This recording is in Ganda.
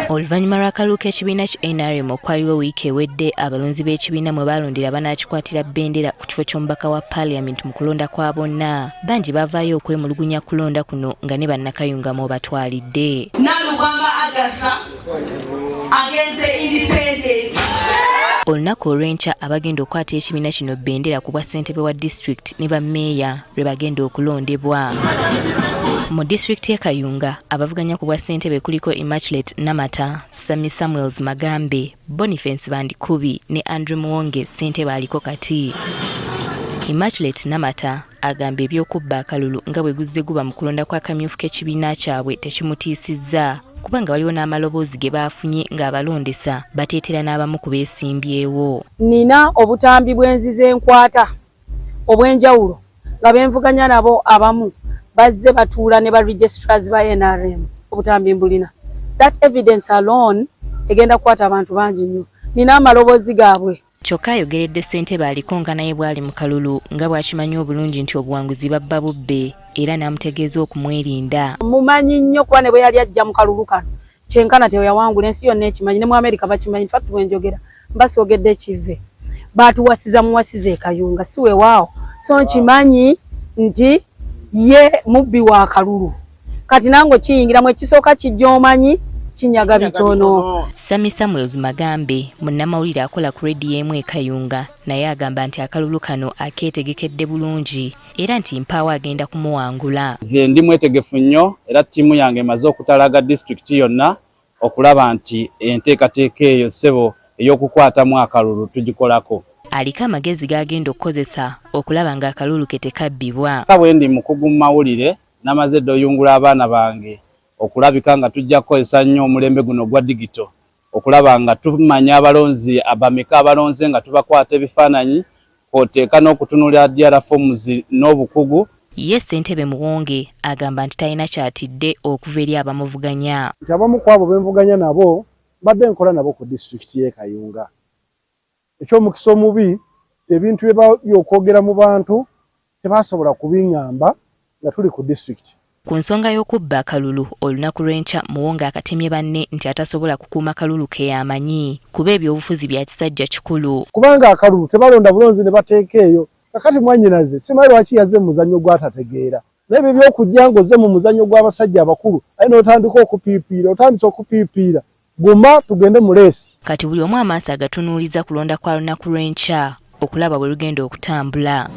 Oluvannyuma lw'akalulu k'ekibiina ki NRM okwaliwo wiiki ewedde, abalonzi b'ekibiina mwe baalondera banaakikwatira bbendera ku kifo ky'omubaka wa Paaliyamenti mu kulonda kwa bonna. Bangi baavaayo okwemulugunya ku kulonda kuno nga ne Bannakayunga mw'obatwalidde. Nalubwama Agatha agenze independent. Olunaku olw'enkya abagenda okukwata ekibiina kino bbendera ku bwa ssentebe wa disitulikiti ne bammeeya lwe bagenda okulondebwa. Mu disitulikiti y'e Kayunga abavuganya ku bwa ssentebe kuliko Immaculate Namata, Sammy Samuels Magambe, Boniface Bandikubi ne Andrew Muwonge ssentebe aliko kati. Immaculate Namata agamba eby'okubba akalulu nga bwe guzze guba mu kulonda kw'akamyufu k'ekibiina kyabwe tekimutiisizza kubanga waliwo n'amaloboozi ge baafunye ng'abalondesa bateetera n'abamu ku beesimbyewo. Nnina obutambi bwe nzize nkwata obw'enjawulo nga be nvuganya nabo abamu bazze batuula ne ba registrars ba nrm. Obutambi mbulina. That evidence alone egenda kukwata abantu bangi nnyo. Nnina amaloboozi gaabwe. Kyokka ayogeredde ssentebe aliko nga naye bw'ali mu kalulu nga bw'akimanyi obulungi nti obuwanguzi babba bubbe era n'amutegeeza okumwerinda. Mmumanyi nnyo kuba ne bwe yali ajja mu kalulu kano kyenkana teyawangula, ensi yonna ekimanyi ne mu Amerika bakimanyi, in fact bwe njogera mba soogedde kivve. Baatuwasiza muwasiza e Kayunga si weewaawo, so nkimanyi nti ye mubbi wa kalulu. Kati nange okiyingiramu ekisooka kijja omanyi kinyaga bitono. Sammy Samuels Magambe munnamawulire akola ku leediyo emu e Kayunga naye agamba nti akalulu kano akeetegekedde bulungi era nti mpaawo agenda kumuwangula. Nze ndi mwetegefu nnyo era ttiimu yange emaze okutalaga disitulikiti yonna okulaba nti enteekateeka eyo ssebo ey'okukwatamu akalulu tugikolako. Aliko amagezi g'agenda okukozesa okulaba ng'akalulu ke tekabbibwa. Nga bwe ndi mukugu mu mawulire, namaze dda oyungula abaana bange okulabika nga tujja kukozesa nnyo omulembe guno ogwa digito okulaba nga tumanya abalonzi bameka abalonze nga tubakwata ebifaananyi kw'oteeka n'okutunuulira DR forms n'obukugu. Ye ssentebe Muwonge agamba nti talina ky'atidde okuva eri abamuvuganya. Nti abamu kw'abo be nvuganya nabo mbadde nkola nabo ku disitulikiti y'e Kayunga. Eky'omukisa omubi ebintu bye bali okwogera mu bantu tebaasobola kubing'amba nga tuli ku disitulikiti. Ku nsonga y'okubba akalulu olunaku lw'enkya Muwonge akatemye banne nti atasobola kukuuma kalulu ke y'amanyi kuba ebyobufuzi bya kisajja kikulu. Kubanga akalulu tebalonda bulonzi ne bateeka eyo. Kakati mwannyinaze simanyi lwaki yazze mu muzannyo gw'atategeera. Naye ebyo eby'okujja ng'ozze mu muzannyo gw'abasajja abakulu aye n'otandika okupiipiira, otandise okupiipiira, guma tugende mu leesi. Kati buli omu amaaso agatunuulizza kulonda kwa lunaku lw'enkya okulaba bwe lugenda okutambula.